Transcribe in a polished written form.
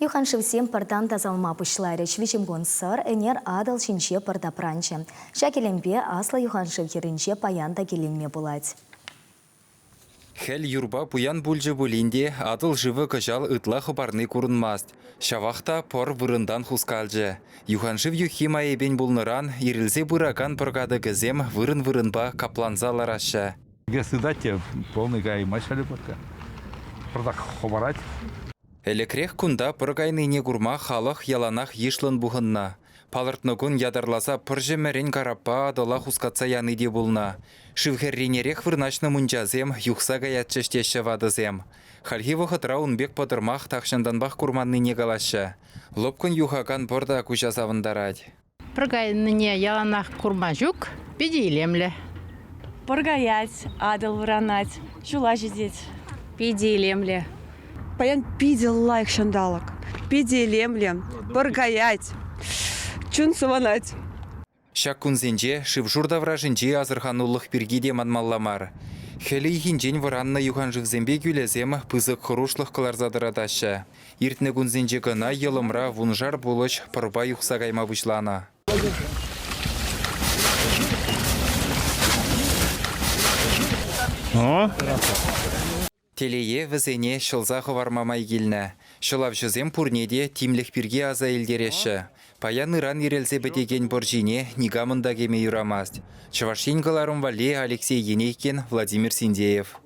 Юханшывсем пӑртан тасалма пуҫларӗҫ. Виҫӗмкун Сӑр ӗнер Атӑл ҫинче пӑр тапранчӗ. Ҫак илемпе аслӑ юханшыв хӗрринче паян та киленме пулать. Хӗл юрпа пуян пулчӗ пулин те Атӑл шывӗ кӑҫал ытла хӑпарни курӑнмасть. Ҫавах та пӑр вырӑнтан хускалчӗ. Юханшыв юххи майӗпен пулнӑран ирӗлсе пыракан пӑр катӑкӗсем вырӑн-вырӑнпа капланса лараҫҫӗ. Сыдать те полный каймасть халӗ пока. Пӑртак хӑпарать. Ӗлӗкрех кунта пӑр кайнине курма халӑх яланах йышлӑн пухӑннӑ. Палӑртнӑ кун ятарласа пӑр ҫӗмӗрен караппа Атӑла хускатса яни те пулнӑ. Шыв хӗрринерех вырнаҫнӑ мунчасем юхса каятчӗҫ теҫҫӗ ватӑсем. Хальхи вӑхӑтра ун пек пӑтӑрмах тахҫантанпах курманнине калаҫҫӗ. Лӑпкӑн юхакан пӑр та куҫа савӑнтарать. Пӑр кайнине яланах курма ҫук, питӗ илемлӗ. Пӑр каять, Атӑл вӑранать, ҫула ҫитет. Питӗ илемлӗ. Паян питӗ лайӑх ҫанталӑк, питӗ илемлӗ, пӑр каять, чун савӑнать. Ҫак кунсенче шыв-шур таврашӗнчи асӑрханулӑх пирки те манмалла мар. Хӗл ыйхинчен вӑраннӑ юханшывсемпе кӳлӗсем пысӑк хӑрушлӑх кӑларса тӑратаҫҫӗ. Иртнӗ кунсенче кӑна йӑлӑмра вуншар пулӑҫ пӑрпа юхса кайма пуҫланӑ. Телее, вӗсене ҫӑлса хӑварма май килнӗ. Ҫӑлавҫӑсем пурне те тимлӗх пирки аса илтереҫҫӗ. Паян-ыран ирӗлсе пӗтекен пӑр ҫине никамӑн та кӗме юрамасть. Чӑваш Ен кӑларӑм валли Алексей Енейкин, Владимир Синдеев.